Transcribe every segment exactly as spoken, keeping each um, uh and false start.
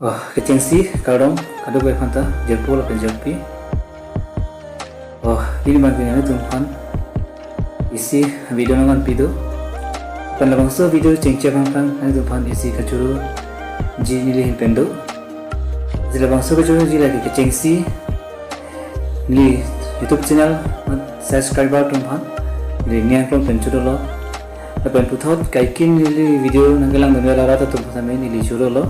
Oh, kechengsi kardom kadokave aphanta, jirpo lapen jirpi. Oh, pini abang ke nanglitum aphan isi video nangvanpi do. Lapen labangso video chengche aphan aphan nanglitum aphan isi kachiruji neli ahin pen do. Lasi labangso kachiruji lake kechengsi neli YouTube channel subscriber atum aphan neli ning arlong pen churolo. Lapen puthot kaikin neli video nangkelangdun arat atum aphan neli churolo.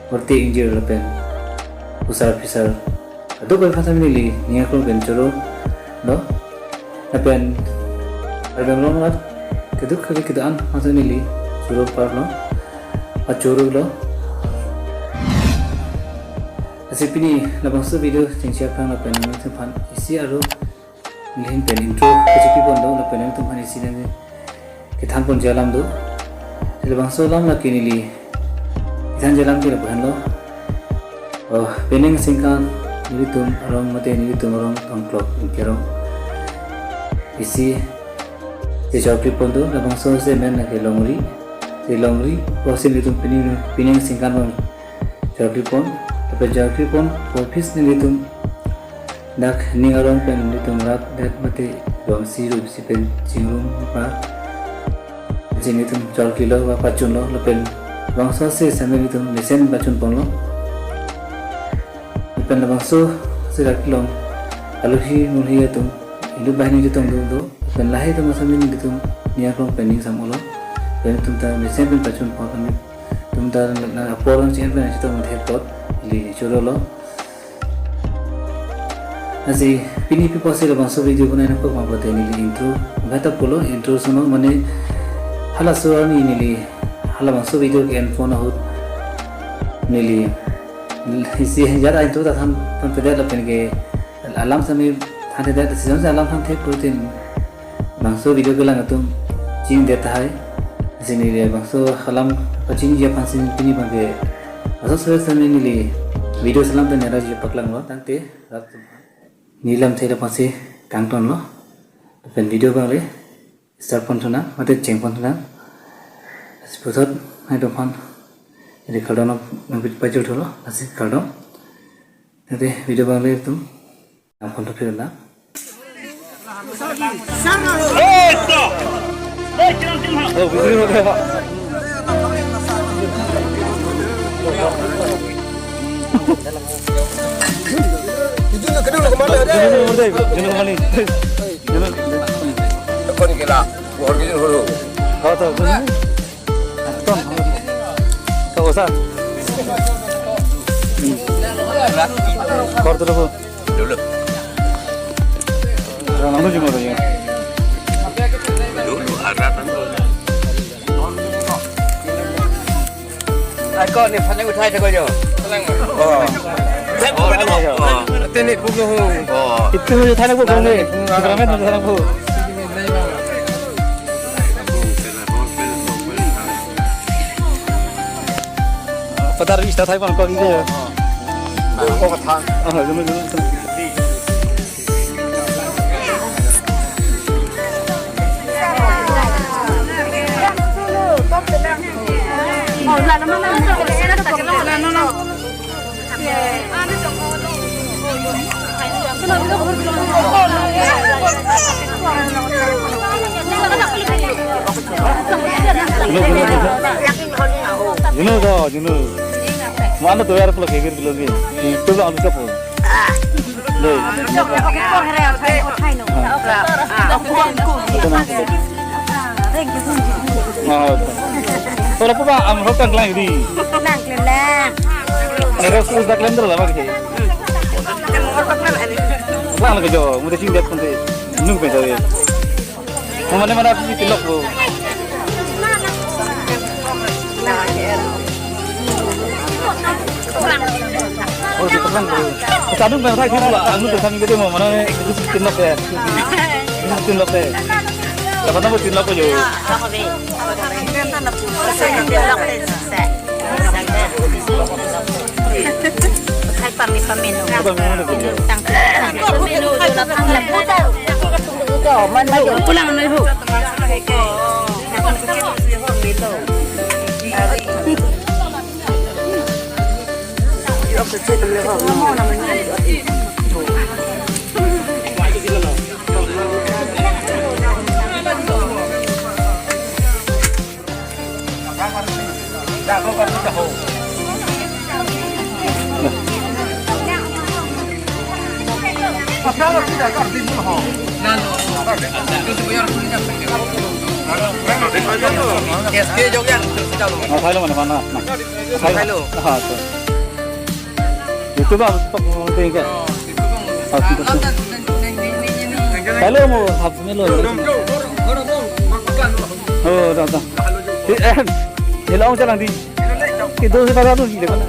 Orte ingjir lapen osar phisar kadokave aphan neli ning arlong pen churolo. Lapen Karbi Anglong arat keduk kali kedo-an aphan neli churo parlo, achurolo. Lasi pini labangso video chengche aphan lapen nanglitum aphan isi aro neli ahin pen intro kachipi pon do, lapen nanglitum aphan isi nangkethan ponji alam do. Labangso alam lake neli kethanji alam ke lapuhanlo. Oh, penang singkan nelitum arong mate nelitum arong tongklok ingkerong isi te chokri pon do, labangso ase amen lake longri. Te longri pusi nelitum pini penang singkan abang chokri pon, lapen chokri pon office nelitum dak ning arong pen nelitum rat det mate rom si rum si pen chingrum pa. Lasi nelitum chokrilo ba pachunlo, lapen labangso ase amen nelitum mesen pachun ponlo. Lapen labangso ase rat kelong alohi mulhi atum inut banghini chetong do do. Lapen lahai atum ase amen nelitum ning arlong pen ning sam-olo. Lapen nelitum ta mesen pen pachun pon, lapen nelitum ta na apor nang chien pen chetong the apot neli churolo. Lasi pini pi pusi labangso video bonai nangkok ma pulote neli intro. Bata pulo intro sono mane halaso arni neli halabangso video ke-en pon ahut neli isi ajat intro ta than ponpedet lapen ke alam sami thanthedet, season si alam thanthe putin labangso video kelang atum chingdet tahai. Lasi neli labangso alam pachingji aphan si pini abang ke aso sore sami neli video selam pen neli raji paklanglo tangte rat atum aphan. Neli lamthe aphan si kangtonlo. Lapen video abang le start pon thunang, mate cheng pon thunang. Lasi puthot nanglitum aphan neli kardom nangpajir thulo, lasi kardom. Tangte video abang le itum nangpon thuphi nang. Itu na kedua kemana ada? Kon kila, buat gitu dulu. Ton. Kau usah. Kor tu dulu. Dulu. Orang anu cuma tu ya. Dulu aratan tu. Ako ni panik uthai thakbo jo. Oh. Tene pugo ho. Oh. Itu ho thai nangpo ne. Kameraman thai nangpo. Padar ista thai pon ko ki ko. Ko thang. Ah, jumlah jumlah. Junu, junu, junu. Mana tu yar pulo kekir pulo ke. Itu pulo alu kapo. Dei. Oh. Kalau apa am hok kan lang di. Lang lang. Ada sus dak lender lah pakai. Lang ke jo, mudah sih lihat nanti. Nung pe jadi. Mana mana aku bikin lok lo. Oh, di perang. Satu bang saya gitu lah, anu tuh sambil gitu mau mana nih, itu bikin lok ya. Ini bikin lok ya. Dapat apa bikin lok aja. Hai pami pamino. Apa yang mau bikin? Tang. Pamino, jona pang. Pulang na ibu. এছ কে যোগ ইয়াত, চালো। অ, চাই লওঁ মানে, পানা, না। চাই লওঁ। চাই লওঁ। অ, আচ্ছা। YouTube আপ, আপ, দেখ। অ, YouTube আপ। অ, ঠিক আছে। চাই লওঁ, মই ভাব, শুনি লওঁ। অ, দা, দা। এ, এ, হেল্ল' চালাং দি। কিন্তু সে পাতা তো কি দেখো না।